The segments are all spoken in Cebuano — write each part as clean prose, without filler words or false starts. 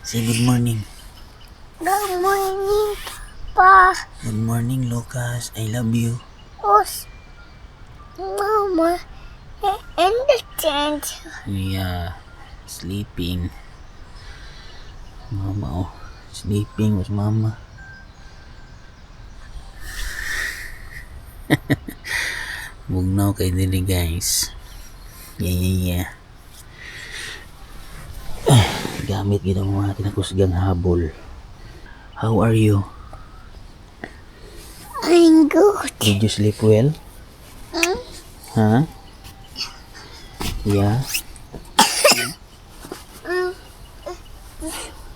Say good morning. Good morning, Pa. Good morning, Lucas. I love you. Us. Mama. In the tent. Yeah, sleeping. Mama, oh. Sleeping with mama. Bugnaw kay dili, guys. Yeah. Ah, gamit gid ang mga kinakusgang habol. How are you? I'm good. Did you sleep well? Huh? Yeah.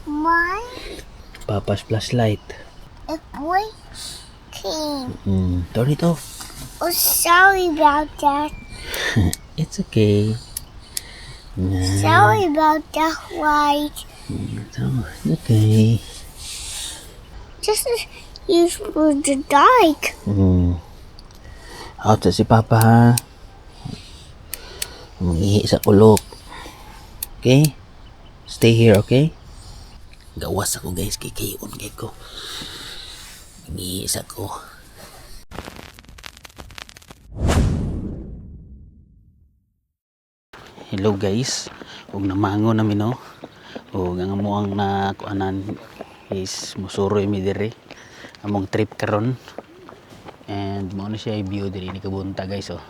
Mine, Papa's flashlight. a boy came. Turn it off. Oh, sorry about that. It's okay. Nah, Sorry about that white. it's okay. This is used for the dark. Out sa si Papa ha. Mangihi sa kulok. Okay? Stay here, okay? Gawas ako, guys, kay kayon kay ko. Mangihi sa ko. Hello guys, ug namango na mi, no. Ug ang amoang na kuanan is musuroy mi diri. Among trip karon. And mao na siya yung view diri ni kabunta, guys, oh.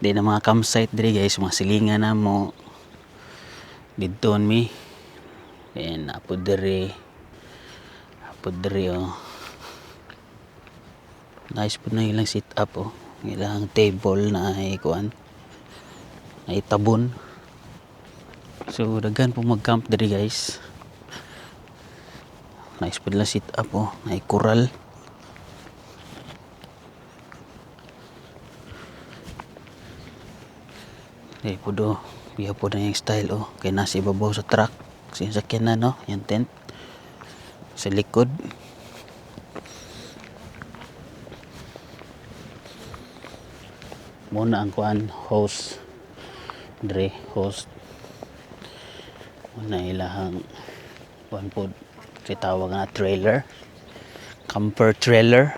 Di na mga campsite diri, guys, mga silingan na mo. Didto mi. Then apod diri. Apod diri, oh. Nice po na ilang sit up, oh. Ilang table na ay kuan. Ay tabon. So daghan po mag-camp diri, guys. Nice po lang sit up, oh. Ay coral. Eh po do, iya po na yung style, oh. Kaya nasa ibabaw sa truck, sa yung sakyan na, no, yung tent. Sa likod. Muna ang kuan host. Dre, host. Muna ilahang kuan po, si tawag na trailer. Camper trailer.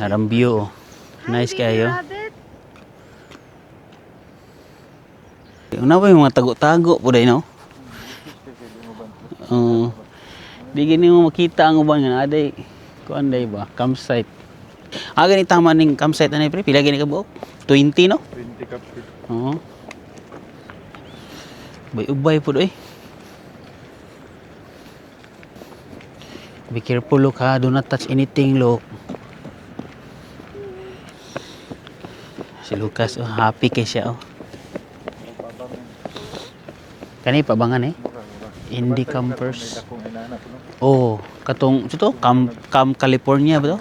Harang view, oh. Nice kayo. Rabbit. Una pa yung mga tago-tago po dahil, no? Oo. Di gini mo makita ang uban nga aday. Kuan day ba? Campsite. Ah, gani tama ning campsite ani, pre. Pila gani ka buok? 20, no? 20 cup. Oo. Ubay-ubay po eh. Be careful, look ha. Do not touch anything, look. Si Lucas, oh, happy kay siya, oh. Kani pabangan eh. Indie Campers. Oh, katong ito Camp, Camp California ba to?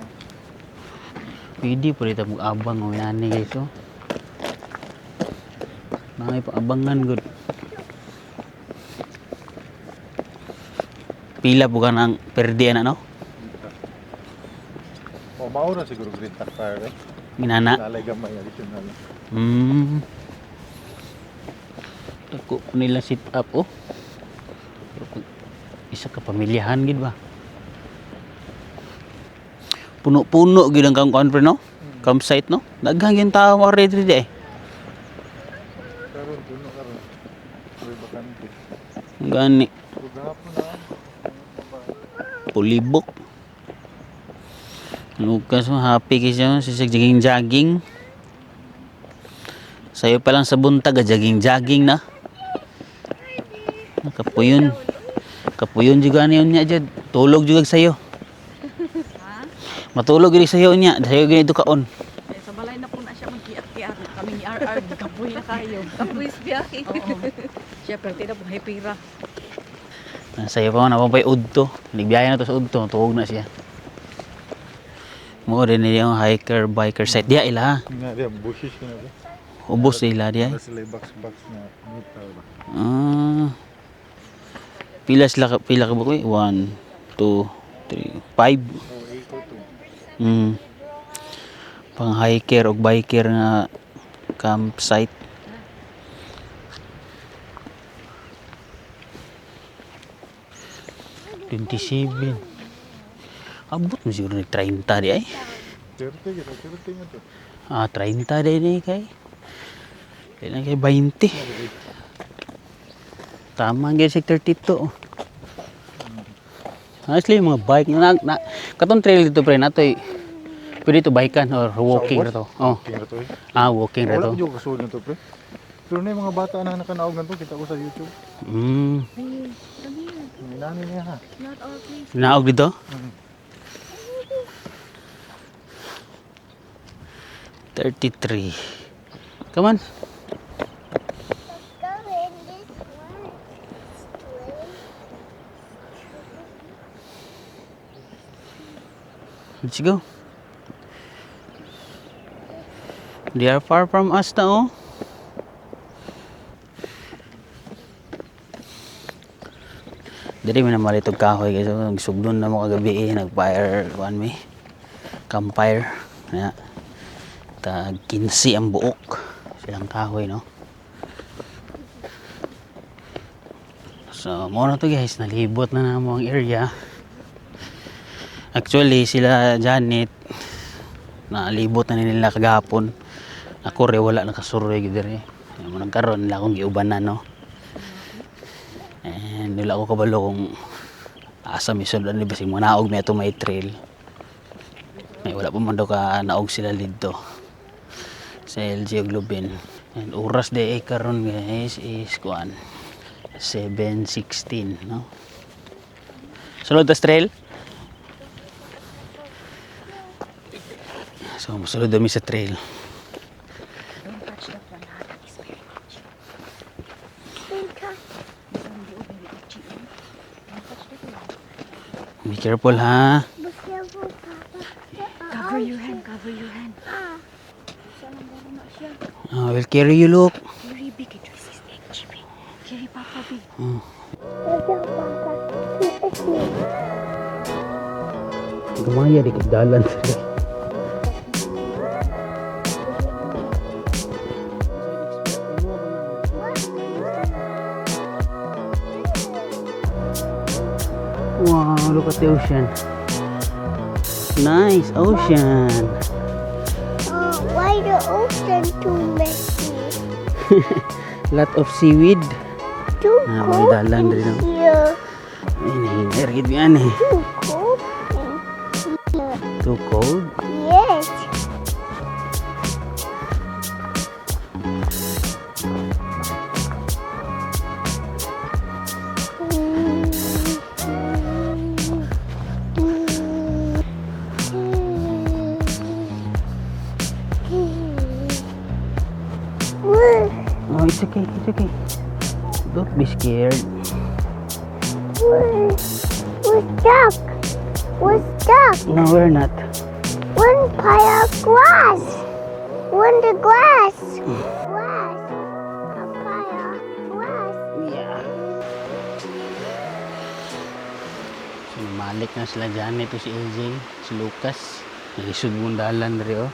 Pwede po dito mag-abang o yan guys, oh. Mga ipaabangan good. Pila po ka ng per day na, no? O mao ra siguro green tax fire eh. Minana. Nalay gamay additional. Dako po nila sit up, oh. Pero kung isa ka pamilyahan gid ba? Puno-puno gid ang kang kuan, pre, no? Campsite, no? Daghan gyud tao mga ready di eh. Karon puno karon. Uy, bakante. Gani Pero gahapon na. pulibok. Lucas mo, happy kay siya sa jogging jogging. Sayo pa lang sa buntag, ah, jogging jogging na. Ah, kapuyon. Kapuyon juga niyon niya jud. Tulog juga sayo. Matulog gid sayo niya, sayo gid ito kaon. Eh, sa balay na po na siya magkiat-kiat. Kami ni RR, kapoy na kayo. Kapoy biyahe. Oo. Siya, pero tira po, pira. Sayo pa man ako pa'y udto. Nagbiyahe na to sa udto, tuog na siya. Mo rin ni yung hiker biker site diya ila. Nga diya, bushes na ba? Ubos ila diya. Para sila box box na metal ba? Ah. Pila sila pila ka ba ko? 1 2 3 5. Oh, eco to. Pang hiker og biker nga campsite. 27. Abot mo siguro ni 30 di ay. 30 kita, 30 nga to. Ah, 30 di ni kay. Di na kay 20. Tama gyud si 32. Oh. Honestly, yung mga bike na, na katong trail dito pre natoy pwede to bikean or walking ra to. Oh. Walking ra to eh. Ah, walking ra Wala to. ko yung kasulod na to pre. Pero na yung mga bata na nakanaog na to, kita ko sa YouTube. Hey, come here. Nani niya ha. Not our place. Naog dito? 33. Come on. Go in this one. Three. Let's go. They are far from us na oh. Diri mi na malit og kahoy guys. Oh, nagsugdon na mo kagabi eh, nag-fire kuan mi. Campfire. Na. Tag 15 ang buok silang kahoy no. So, mo na to guys, nalibot na namo ang area. Actually, sila Janet, nalibot na nila kagahapon. Ako re wala nakasuroy gid diri. Mo nagkaroon nila akong giubanan no. And wala ko kabalo kung asa mi sulod ni basig manaog mi ato may trail. May wala pa man daw ka naog sila didto sa LG Globin. And oras de eh, karon guys is kuan 7:16 no. Sulod tas trail. So, musulod kami sa trail. Don't touch that one, ha? That is very itchy. Because This one, di, oh, very itchy, oh. Don't touch that one. Be careful ha. be careful, Papa. Cover your hand, cover your hand. Ah. Siya lang gano'n na siya. I will carry you, look. Carry big, it is itchy, big. Carry Papa big. Look out, Papa. It's me. Gumaya di kagdalan. Wow, look at the ocean. Nice ocean. Why the ocean too messy? Lot of seaweed. Too Ah, may cold dalan in rin, no? here. Ay, nahinir gid yan eh. Too cold in here. Too cold. Yes. Oh, it's okay, it's okay. Don't be scared. We're stuck. We're stuck. No, we're not. One pile of grass. One the grass. Grass. A pile of grass. Yeah. So, namalik na sila dyan. Ito si AJ, si Lucas. Nalisod mong dalan rin, oh.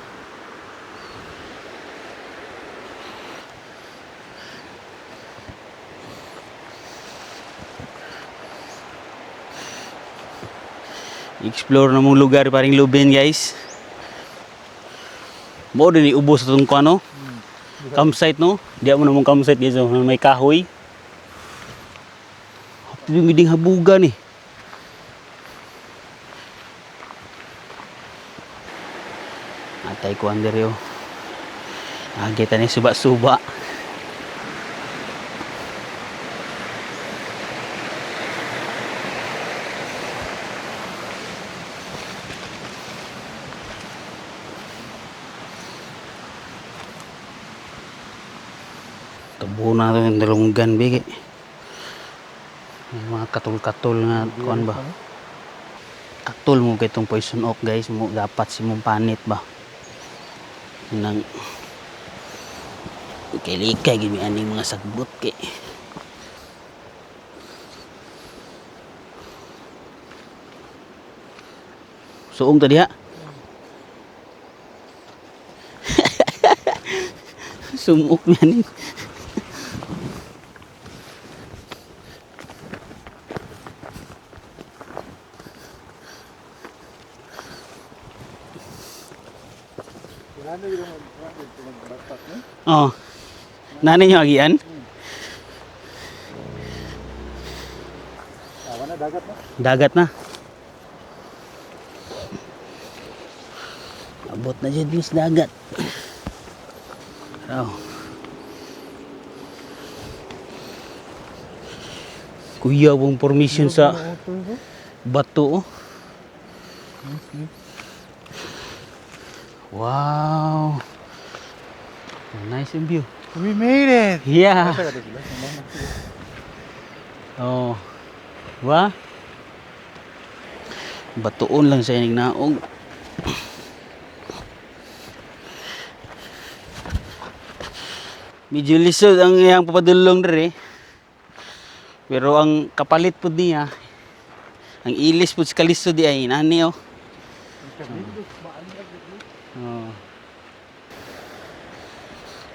Explore na mong lugar paring Lubin, guys. Mo din iubos itong ano, campsite no. Di mo na mong campsite guys, oh, may kahoy. Hapit yung giding habugan eh. Atay ko ang diri oh. Agita ni suba-suba. Tubo na ito yung dalunggan bigi. May mga katul-katul nga kuan ba. Katol mo kay itong poison oak, guys, mo dapat si mong panit ba. Nang kay likay gid mi aning mga sagbot kay. Suong ta diha. Sumok mi aning. Wala na yung mag-backpack, no? Oh. Nani nyo agian? Awa na, dagat na. Dagat na. Abot na jud mis dagat. Oh. Kuya, wong permission sa bato. Oh. Wow. Nice and view. We made it! Yeah. Asa ka to sila? Oh. Wa? Batuon lang sa ining naog. Medyo lisod ang iyang papadulong diri. Pero ang kapalit pud niya, ang ilis pud sa kalisod di ay nani oh. Oh.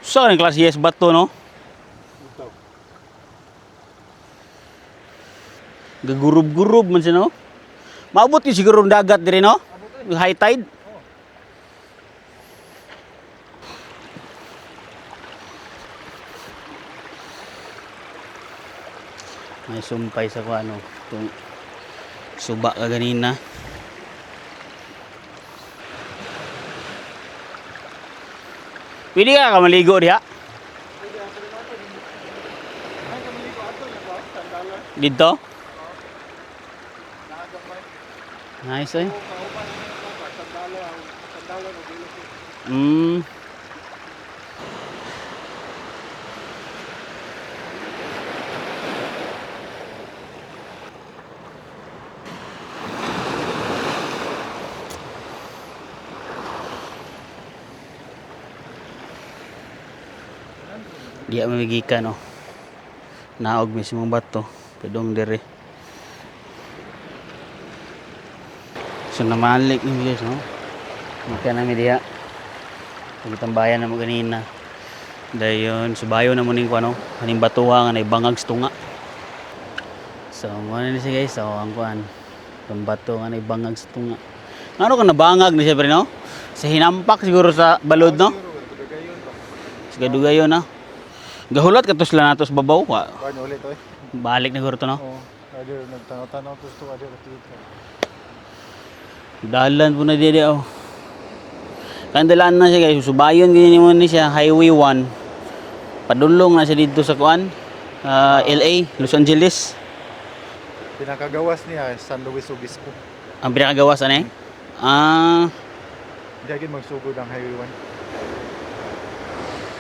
Sa so, klase yes bato no? Gagurub-gurub man siya, no? Maabot yun siguro ang dagat diri, no? High tide. May sumpay sa ko ano, itong suba ka ganina. Pwede ka maligo diha? Dito? Nice eh. Mm. Diya mamigikan no. Naog mismo ang bato. Pedong dire. So namalik ni guys no. Maka nami diha. Pagtambayan na mo ganina. Dayon subayo na mo ning kuno, kaning batuha nga naibangag sa tunga. So mo na ni siya guys, so ang kuan. Itong bato nga naibangag sa tunga. Ano ka nabangag ni siya pre no? Sa hinampak siguro sa balod no? Sa kadugayon na. Gahulat ka to sila nato sa babaw. Wa. Kuan ulit oy. Balik na siguro to no. Oo. Adyo nagtanaw-tanaw to sto adyo dito. Dalan po na dili oh. Kandalaan na siya guys, subayon ganyan mo ni siya Highway 1. Padulong na siya dito sa kuan, ah, LA, Los Angeles. Pinakagawas niya San Luis Obispo. Ang pinakagawas ano eh? Ah, Diya gid magsugod ang Highway 1.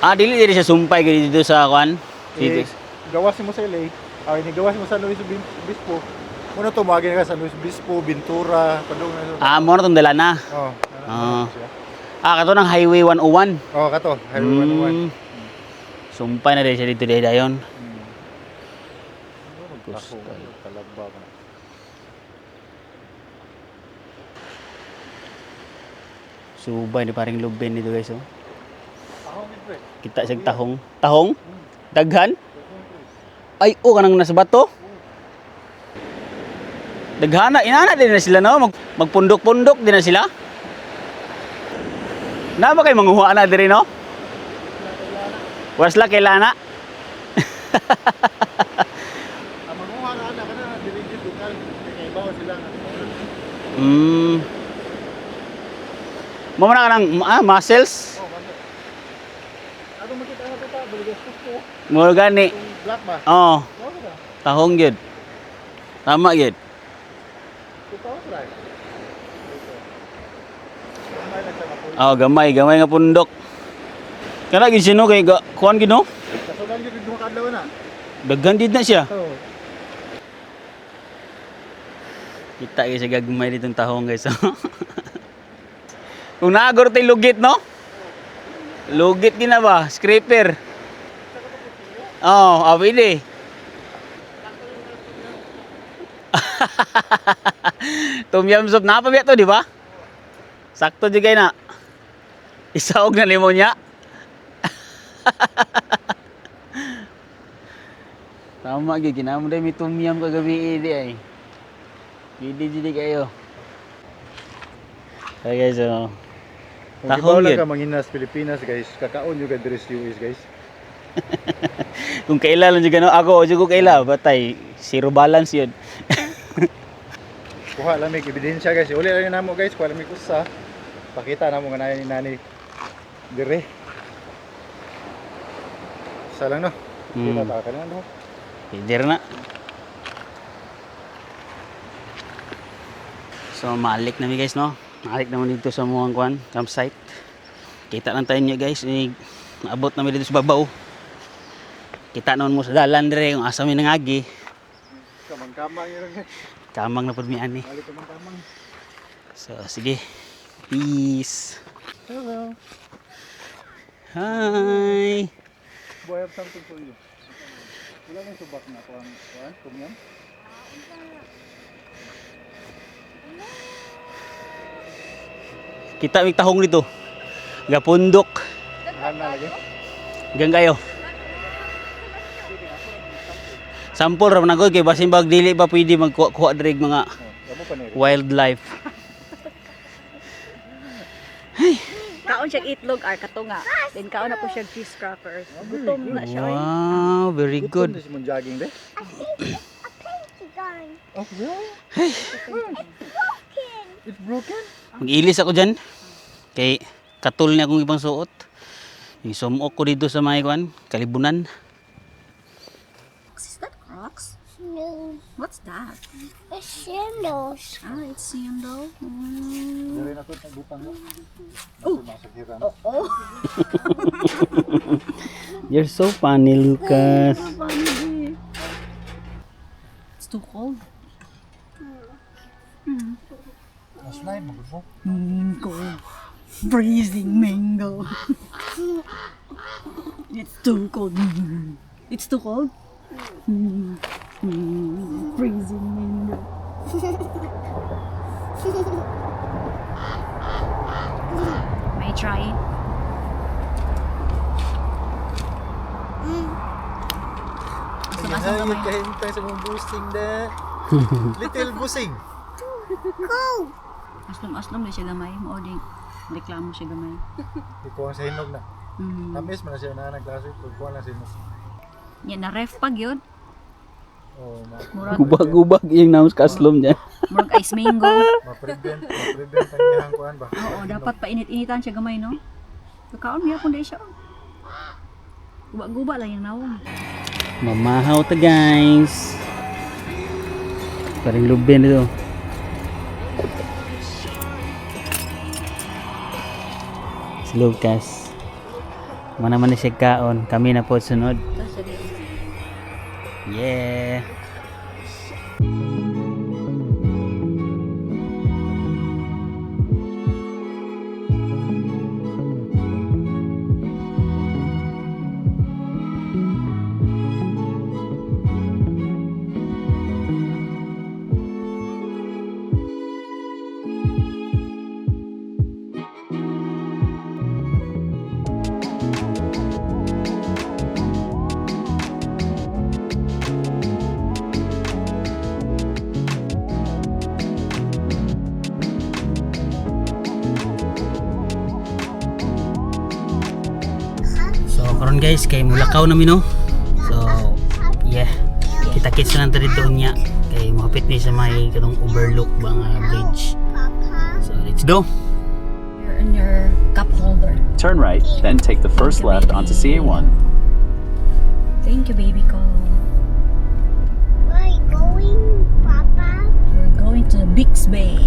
ah dili dili siya sumpay gani dito sa kuan. Dito. Eh, gawas nimo sa LA. Ay ni gawas mo San Luis Obispo. Muna to moagi na ka San Luis Obispo, Ventura, padung na. Ah, mo na tong dala na. Oh. Ah. Ah, kato ng Highway 101. Oh, kato, Highway 101. Mm. Sumpay na din siya dito dahil dayon. Coastal. Talagba ka na. Subay ni paring lubin dito guys oh. Tahong gid pre. Kita siya tahong. Tahong? Daghan? Ay, oh, kanang nasa bato. Daghana, inana din na sila no? Magpundok-pundok din na sila. Na ba kay manguha na diri no? Wasla kay lana. Ang manguha na ana kana dili gid lokal kay kaibaw sila nga. Mo na kanang ah, muscles. Oh, man. Ato makita na to ta, Bulgas ko. Mo gani. Black ba? Oh, Mao ka. tahong gyud. Tama gyud. Tutaw ra. Gamay lang siya nga pulo. Oh, gamay, gamay nga pundok. Kana gyud sino kay kuan gyud no? Kasudan gyud duha ka adlaw na. Daghan did na siya. Oo. Kita guys, gagmay ditong tahong, guys. Kung naagor tayo lugit, no? Lugit din na ba? Scraper. Oh, ah, pwede. Tom yum soup na pa to, di ba? Sakto jud kay na. Isaog na nimo niya. Tama gyud ginamo dai mi tom yum kagabi di ay. Pwede jud di kayo. Okay guys, so Kung Tahong gibaw lang yun. ka manginas Pilipinas, guys, kakaon yung ka diri sa US, guys. Kung kaila lang jud no, ako jud ko kaila, batay zero balance yun. Kuha lang may ebidensya, guys. Uli lang namo, guys, kuha lang may usa. Pakita namo nga nani nani dire. Isa lang, no. Kita ta ka lang, no. Pwede na. So malik na mi, guys, no. Malik naman dito sa muang kuan, campsite. Kita lang tayo niya, guys, eh, naabot na mi dito sa babaw. Kita naman mo sa dalan dire kung asa mi nangagi. Kamang-kamang yun, guys. Kamang na pud mi ani. Balik kamang-kamang. So sige. Peace. Hello. Hi. Boy, I have something for you. Wala nang subak na kuan, kuan, kumyam. Kita mi tahong dito. Gapundok. Hana lagi. Gang kayo. Sampol ra man ako kay basin bag dili ba pwede magkuha-kuha diri og mga Oh, kamo pa ni. wildlife. Kaon siya itlog ar katunga. Then kaon na po siya cheese crackers. Gutom na siya, oy. Wow, very Good. good. Gutom na jogging be. A pinky gun. Oh, really? Broken. It's broken? Mag-ilis ako dyan. Kay katul niya akong ibang suot. Yung sumok ko dito sa may kuan, kalibunan. Is that Crocs? No. What's that? It's sandals. Ah, it's sandal. Mm. Dire na to sa butang no. Oh. Masakiran. Oh. You're so funny, Lucas. It's too cold. Mas slime mo mo. Mango. Freezing mango. It's too cold. It's too cold. Freezing mango. May I try? Asam-asam Ay, gamay. kahintay sa mong busing da. Little busing. Go. Aslom-aslom na siya gamay. Mao di reklamo siya gamay. Ikuha sa hinog na. Tamis man na siya na nagklase. Kuha lang sa hinog. Nya na ref pag yun. Oh, ma Murag Gubag-gubag yung naos kaslom dyan. murag ice mango. ma-prevent, ma-prevent ang iyang kuan ba. Oo, dapat painit-initan siya gamay, no? Kakaon niya kung di siya. Guba-guba lang yung nawong. Mamahaw ta, guys. Paring luben dito. Si Lucas. Mana man na siya kaon. Kami na po sunod. Yeah. So karon, guys, kay mulakaw na mi, no. So yeah. Kita-kits na lang ta dito unya kay mohapit ni sa may katong overlook ba nga bridge. Papa. So let's go. You're in your cup holder. Turn right, then take the first left onto CA1. Thank you, baby ko. Where are you going, Papa? We're going to Bix Bay.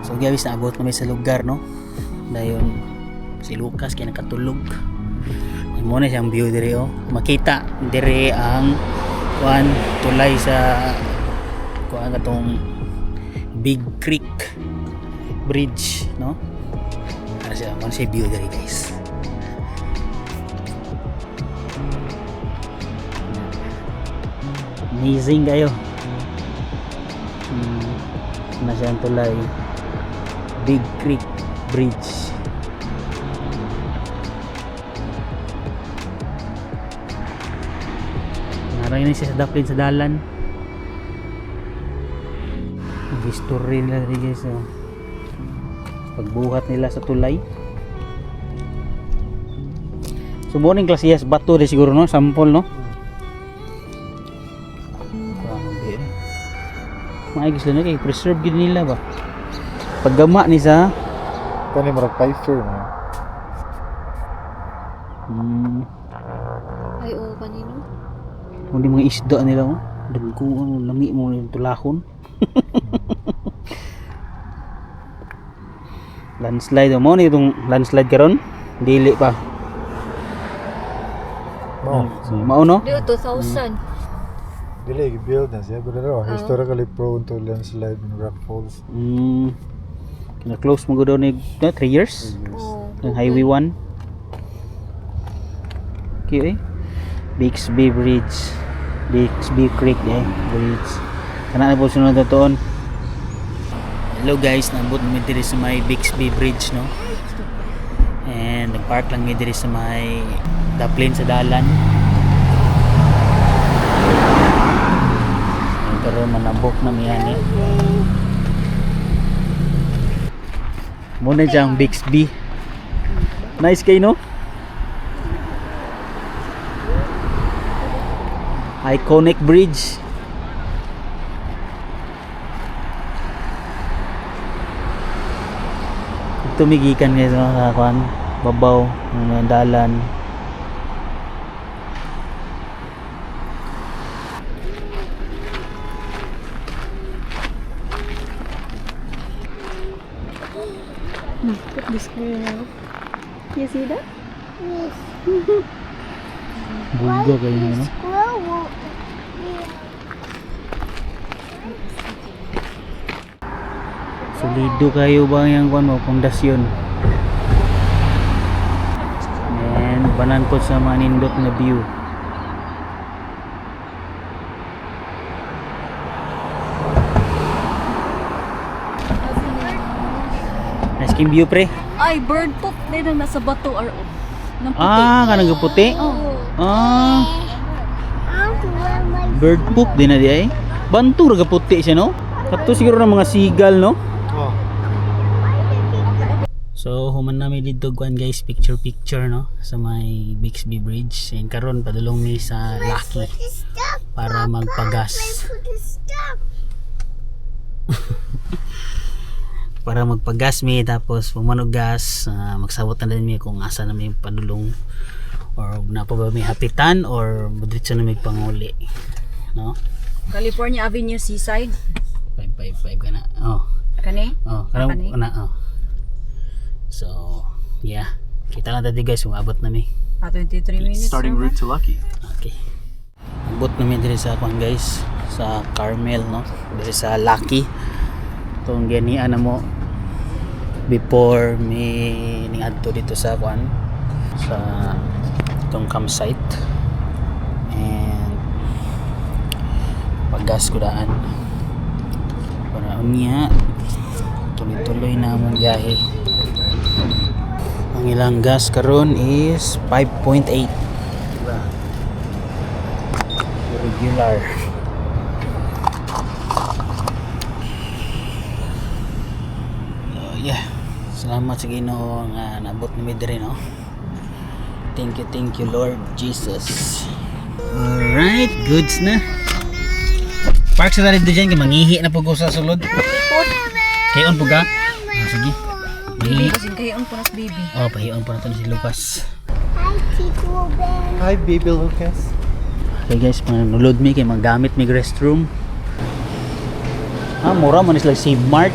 So guys, naabot kami sa lugar, no. Dayon si Lucas kay nakatulog. Ay, mo na siyang view diri oh. Makita diri ang kuan tulay sa kuan katong Big Creek Bridge, no? Ano siya, mo na siya view diri, guys. Amazing kayo. Na siyang tulay. Big Creek Bridge. Naray na siya sa daplin sa dalan. Ang history nila diri, guys. Oh. Pagbuhat nila sa tulay. So morning class, yes, bato di siguro, no, sample, no. Grabe eh. Maayos sila, no, kay preserve gid nila ba. Paggama ni sa Kani murag Pfeiffer na. Ay, oo, kanino? Kung di mga isda nila oh. Dagko ano lami mo yung tulahon. Landslide oh. Mo ni itong landslide karon? Dili pa. Mao. So, mao no? Di, 2,000. Dili build na siya pero no, historically prone to landslide and rock falls. Na-close mo daw ni 3 years. Oo. Ang Highway 1. Okay eh. Bixby Bridge. Bixby Creek eh. Bridge. Kana na po sunod na toon. Hello guys, naabot mi diri sa may Bixby Bridge, no. And nagpark lang mi diri sa may daplin sa dalan. Ayun, pero manabok na mi ani. Muna diyang Bixby. Nice kay, no? Iconic bridge. Tumigikan guys mga kakuan, babaw ng mga dalan. Look at this girl. You see that? Yes. Buga kayo, no? Squirrel won't be. Solido kayo ba yung kuan mo pundasyon. And banan ko sa manindot na view. Nice king view, pre. Ay, bird poop. Di na nasa bato or oh. Nang puti. Ah, kanang puti. Oh. Ah, I want to wear my bird poop din na di ay. Banto ra ka puti siya, no? Kato siguro ng mga seagull, no? Oh. So human nami dito kuan guys, picture picture, no, sa may Bixby Bridge and karon padulong mi sa Lucky foot is stuck. para magpagas. My foot is stuck. Para magpagas mi tapos pumanog gas, magsabot na din mi kung asa na mi padulong or na pa ba mi hapitan or diretso na mi panguli. No? California Avenue Seaside. 555 kana. Oh. Kani? Oh, kana Kani? kana oh. So, yeah. Kita lang dati guys kung abot na mi. Ah, 23 minutes. Starting na ba? route to Lucky. Okay. Abot namin diri sa kwan guys, sa Carmel, no. Diri sa Lucky. Itong ganian na mo before mi ningadto dito sa kwan sa itong campsite and paggas ko daan para unya tuloy-tuloy na among biyahe. Ang ilang gas karon is 5.8, diba? Regular. So, yeah, salamat sa Ginoo nga naabot nami diri, no. Thank you, thank you, Lord Jesus. Alright, goods na. Park sa dito dyan kay mangihi na po ko sa sulod. Kayon po ka? Ah, sige. Baby, Mangihi. kasi kayo ang punas baby. Oh, pahion po natin si Lucas. Hi, Tito Ben. Hi baby Lucas. Okay guys, manulod mi kay manggamit mi restroom. Ah, mura man is like Save Mart.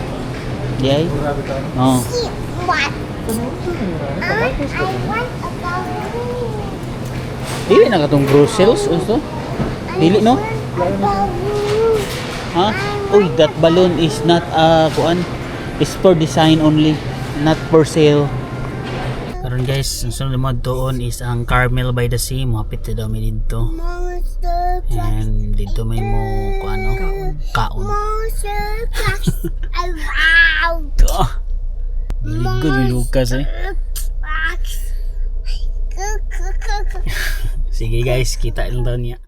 Di ay? Grabe ka. Oh. See what? I want a balloon. Dili na katong Brussels unso? Dili no? A balloon. Ha? Uy, that balloon is not kuan. Is for design only, not for sale. Karon guys, ang sunod mo doon is ang Carmel by the Sea. Mohapit na daw mi didto. Monster trucks. And dito may mo kuano kaon. Monster trucks around. Ah. Very good ni Lucas eh. Trucks. Sige guys, kita lang daw niya.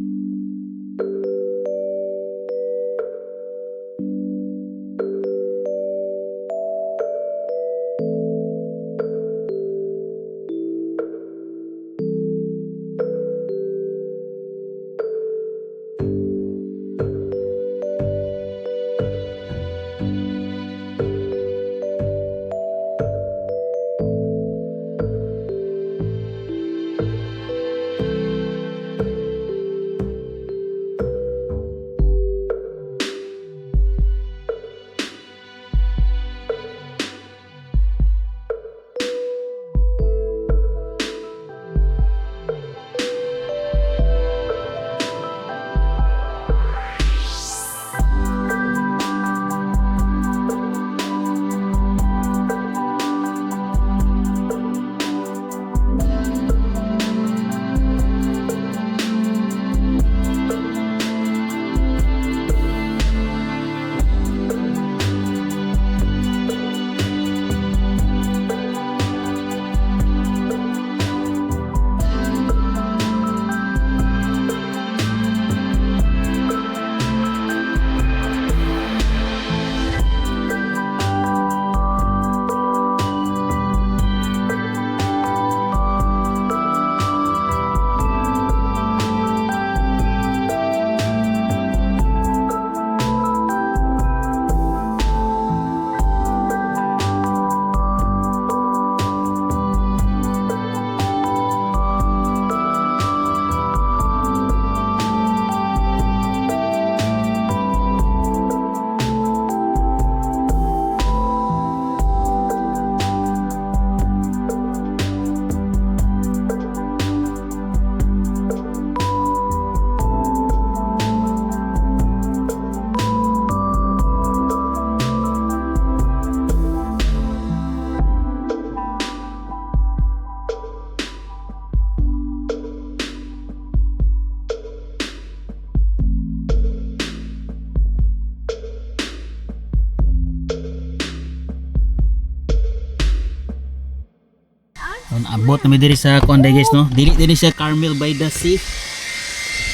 Abot na mi diri sa kuan day guys no. Dili diri siya Carmel by the Sea.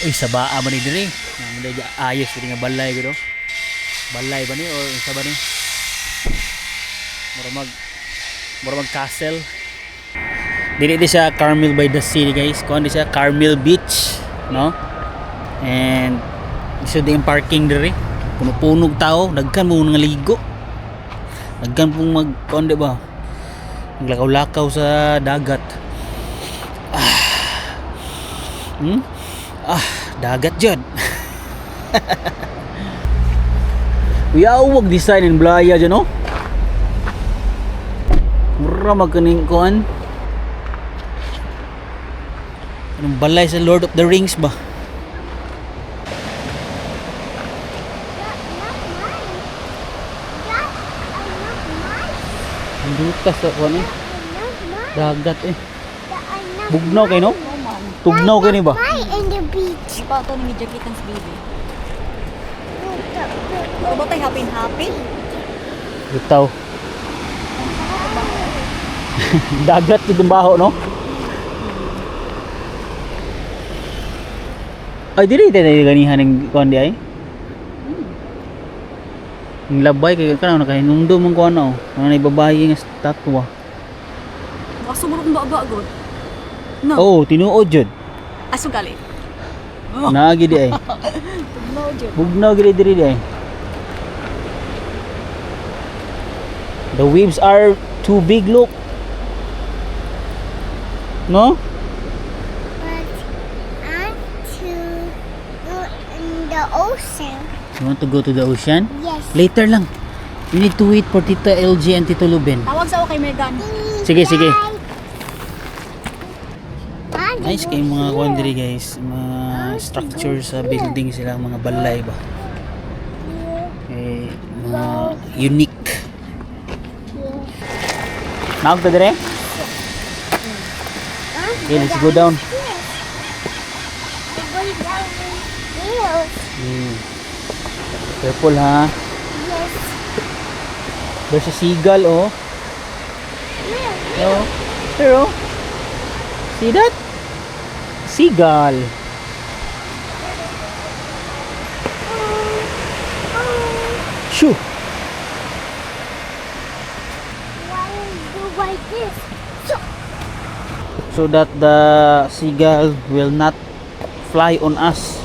Uy, sa baa ba ni diri? Nga mo diri ayos diri nga balay gud oh. Balay ba ni or unsa ba ni? Mura mag castle. Dili di siya Carmel by the Sea guys. Kuan di siya Carmel Beach, no? And so di ang parking diri. Puno-punog tao, daghan mo nga ligo. Daghan pong mag kuan di ba? Naglakaw-lakaw sa dagat. Ah. Ah, dagat jud. Uyawag design in Blaya dyan, no? Mura magkaning kuan. Anong balay sa Lord of the Rings ba? That not mine. That are not mine. Ang dutas sa kuan eh. That are not mine. Dagat eh. That are not Bugnaw kay no? Tugnaw kay ni ba? mine in the beach. Pa ito ni jacket ng baby. Ano ba tayo happy-happy? Bitaw. Dagat jud ang baho no? Ay dili tayo ganihan ng kuan di ay. Ang labay kay kanang nakahinumdum ang kuan oh. Ano na babae nga statwa. Baka sumurok ang baba, god. No. Oh, tinuod jud. Aso gali. Naagi di ay. Tugnaw jud. Bugnaw gid diri di ay. The waves are too big, look. No? But I want to go in the ocean. You want to go to the ocean? Yes. Later lang. We need to wait for Tita LG and Tito Luben. Tawag sa okay Megan. Sige, sige. Mommy, Nice kay mga kuan diri guys, mga structure sa building sila, mga balay ba. Eh, mga unique. Naog ta dire? Okay, let's go down. Go down here. Careful ha. Yes. There's a seagull oh. Where? Oh. There oh. See that? Seagull. Shoo. Why do like this? So, So that the seagull will not fly on us.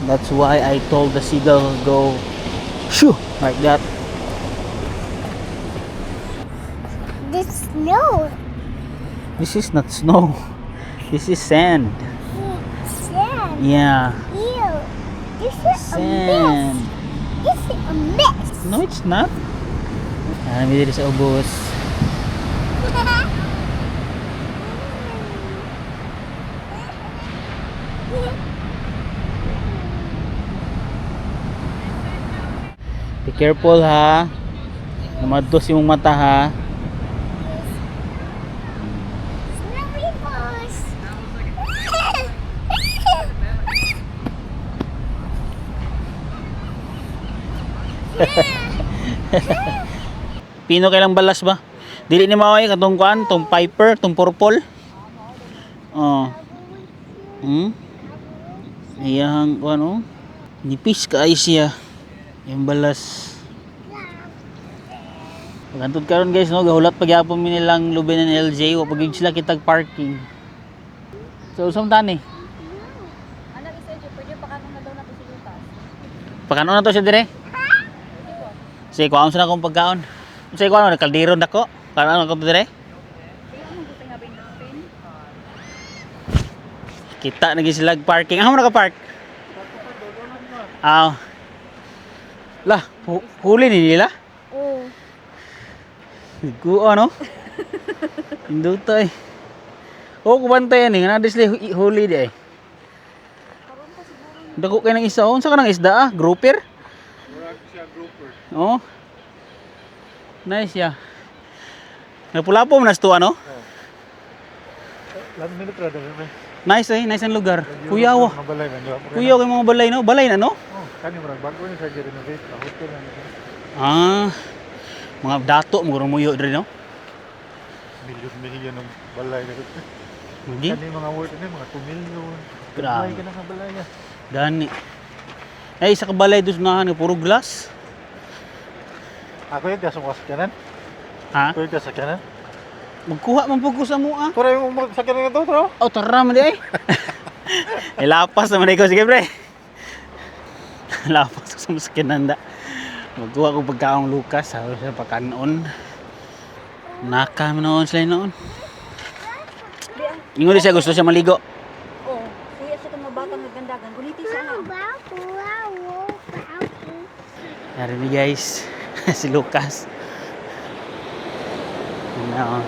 That's why I told the seagull go shoo like that. this snow. This is not snow. This is sand. Sand. Yeah. Ew. This is a mess. Sand. This is a mess. No, it's not. Ah, may diri sa ubos. Be careful ha. Namadtos imong mata ha. Snowy balls. Pino kailang balas ba? Dili ni maoy katong kuan, tong piper, tong purple. Oh. Iyang kuan oh. Nipis kaayo siya. Yung balas. Pagantod karon guys no, gahulat pagyapon mi nilang Luben and LJ, wa pag sila kitag parking. So usam tani. Anak isa pwede pa kanong na daw na to si Lucas. Pagkanon na to siya dire. Sige, kuhaon sa na akong pagkaon. Sige, kuhaon na kaldero dako. Kanon ako dire. Kaya mo gusto nga ba yung dustbin? Kita na gyud sila parking. Amo naka park? Aw. Lah, huli ni nila. Oh. Ko ano? Induta eh. Oh, kubantay ani nga sila huli di ay. Dako kay ng isa. Oh, unsa ka nang isda ah? Grouper? Murag siya grouper. Oh. Nice ya. Napulapo man to ano? Lang minute ra dali pre. Nice eh, nice ang lugar. Kuyawa. Mga balay man di ba? Kuyaw kay mga balay no? Balay na no? Oh, kani murag bago ni siya gi-renovate, pa hotel na ni siya. Ah. Mga dato mo muyo diri no? Milyon milyon ng balay na. Hindi. Kani mga worth ni mga 2 million. Grabe. Balay ka na nga balay niya. Gani. Ay, sa kabalay doon na nga, puro glass. Ako yung gasong sakyanan. Ha? Ako yung sakyanan. Magkuha man po ko sa mua. Tara yung sakyanan na to, tara. Oh, tara man di ay. Ilapas naman ikaw. Sige, pre. Lapas ko sa maskinanda. Magkuha ko pagkaong Lucas. Sabi siya, pagkanon. Naka man noon sila noon. Ingon siya, gusto siya maligo. Oh, kuya sa itong mga bata nga gandagan. Guliti siya na. Narinig guys, si Lucas. Ano?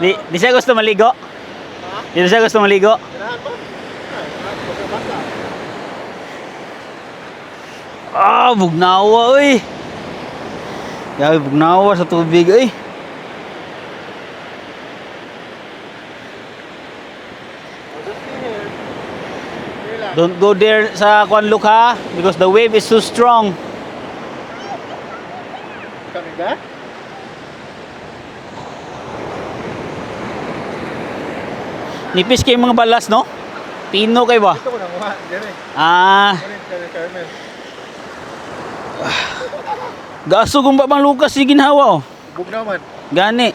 Di siya gusto maligo? Di siya gusto maligo? Ganahan ba? Ay, basa. Ah, bugnawa oy. Grabe, bugnawa sa tubig oy. Don't go there sa Kwan Luk ha because the wave is too strong. Coming back? Nipis kay mga balas no? Pino kay ba? Ito ko nanguha. Diyan eh. Ah, Ano yung Carmen? gaso kung ba bang Lucas si ginhawa oh. Bug naman. Gani.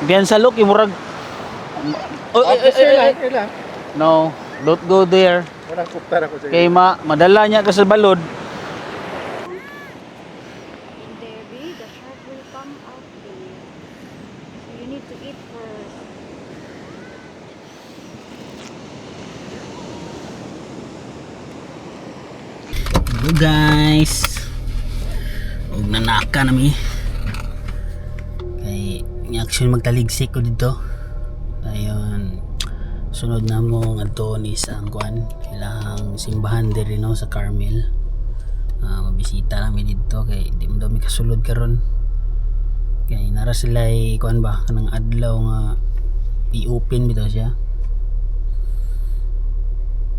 Biyan sa look, imurag. Oy, oy, oy, oy, oy. Lang. No, don't go there. Walang kuptar ako sa Kay madala niya ka sa balod. In there, be, the shark will come out there. Guys. Ug nanaka na mi. Kay ni action magtaligsik ko dito. Ayon, sunod na mo ngadto ni sa ang kuan, ilang simbahan diri, no, sa Carmel. Ah, mabisita lang mi dito kay di mo daw mi kasulod karon. Kay nara sila kuan ba, kanang adlaw nga i-open bitaw siya.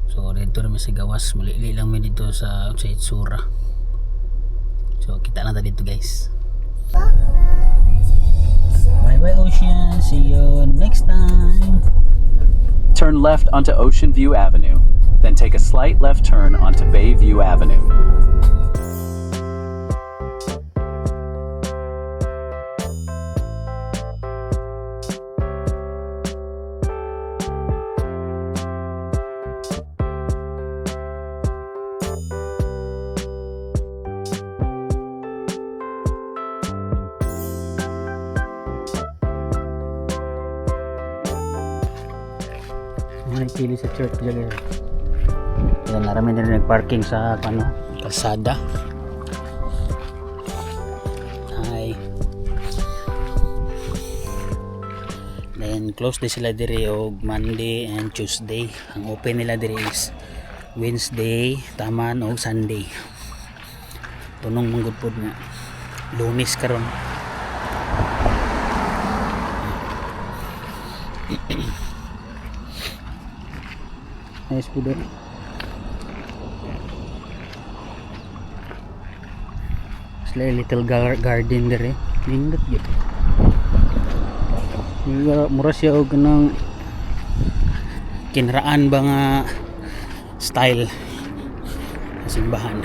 So dito ra mi sa gawas, mulili lang mi dito sa itsura. So kita lang ta dito, guys. Bye bye, ocean. See you next time. Turn left onto Ocean View Avenue, then take a slight left turn onto Bayview Avenue. Mga pili sa church dyan eh. Kaya narami na rin nagparking sa ano, kalsada. Hi. Then close din sila diri og Monday and Tuesday. Ang open nila diri is Wednesday, taman og Sunday. Tunong manggod pod nga Lunes karon. Nice po doon. Sila little garden dire. Nindot gyud. Mura siya og kanang kinraan ba nga style sa simbahan.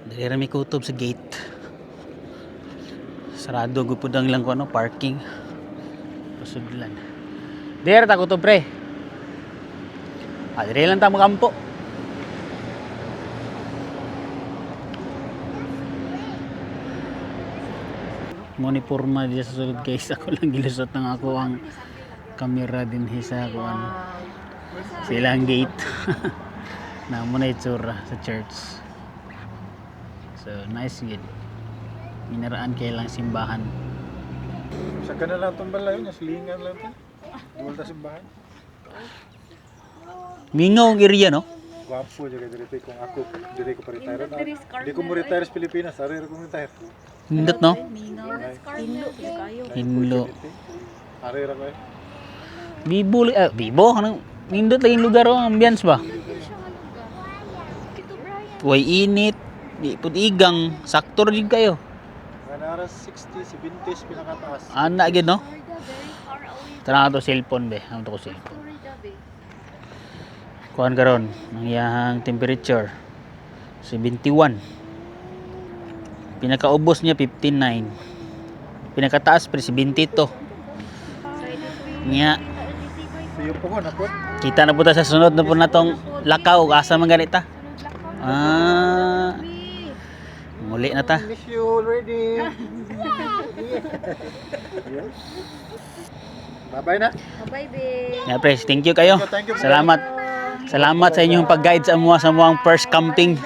Dire ra mi kutob sa gate. Sarado gud pud ang ilang kuno parking. Pasudlan. Dire ta kutob, pre. Ah, dire lang ta magampo. Mo ni porma diya sa sulod, guys. Ako lang gilusot ng ako ang kamera din sa ako ano. Sa ilang gate. Na mo na itsura sa church. So nice gid. Minaraan kay lang simbahan. Sa kanan lang itong balay niya, silingan lang ito. Dual ta simbahan. Mingaw ang area, no? Gwapo jud kay diri kung ako diri ko pa-retire na. Di ko mo retire sa Pilipinas, ari ra ko retire. Nindot, no? Hinlo gyud kayo. Hinlo. Ari ra ko eh. Bibo, ah, bibo kanang nindot lang yung lugar oh, ambience ba? Way init, di pud igang, sakto ra jud kayo. Mga nara 60, 70s pinakataas. Ana gyud, no? Florida, very far away. Tara to cellphone be, ano to ko cellphone. Florida, be. Kuan karon, ang iyahang temperature 71. Pinakaubos niya 59. Pinakataas pre 72. Nya, So yung po ko napot. kita na po ta sa sunod na po na tong lakaw asa man ganita. Ah, muli na ta. Miss you already. Yes. Bye-bye na. Bye, be. Yeah, pre, thank you kayo. Thank you, thank you. Salamat. Salamat sa inyong pag-guide sa amuang first camping.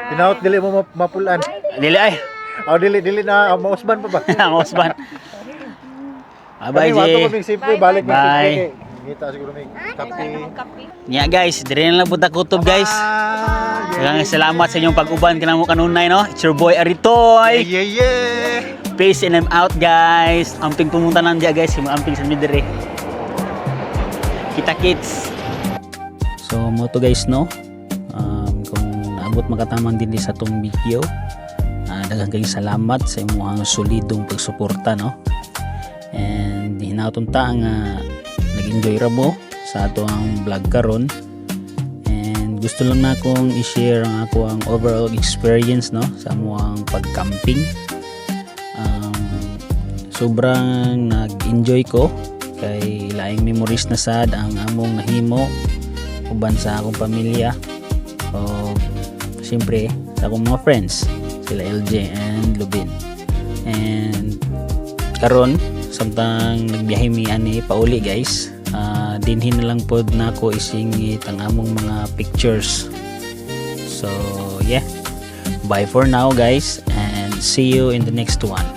Hinaot dili mo mapulan. Dili ay. Aw, dili dili na mausban pa ba? Ang husband. Bye, Kami, wato Jay. kaming safeway, balik may Bye. safeway kay. Ngita siguro may kape. Kape. Nya guys, dire na lang po ta kutob, guys. Daghang salamat sa inyong pag-uban kanamo kanunay, no. It's your boy Aritoy. Yeah. Peace and I'm out, guys. Amping pumunta nang diya, guys, yung amping sa midere. Kita kits. So mo to, guys, no. Kung naabot makatamang din sa tong video, daghang kayong salamat sa imong solidong pagsuporta, no. And hinaton ta nga nag-enjoy ra mo sa ato ang vlog karon. And gusto lang na akong i-share ang ako ang overall experience, no, sa amuang pag-camping. Sobrang nag-enjoy ko kay laing memories na sad ang among nahimo uban sa akong pamilya o siyempre sa akong mga friends, sila LJ and Lubin. And karon samtang nagbiyahe mi ani pauli, guys, dinhin na lang pod nako isingit ang among mga pictures. So yeah, bye for now, guys, and see you in the next one.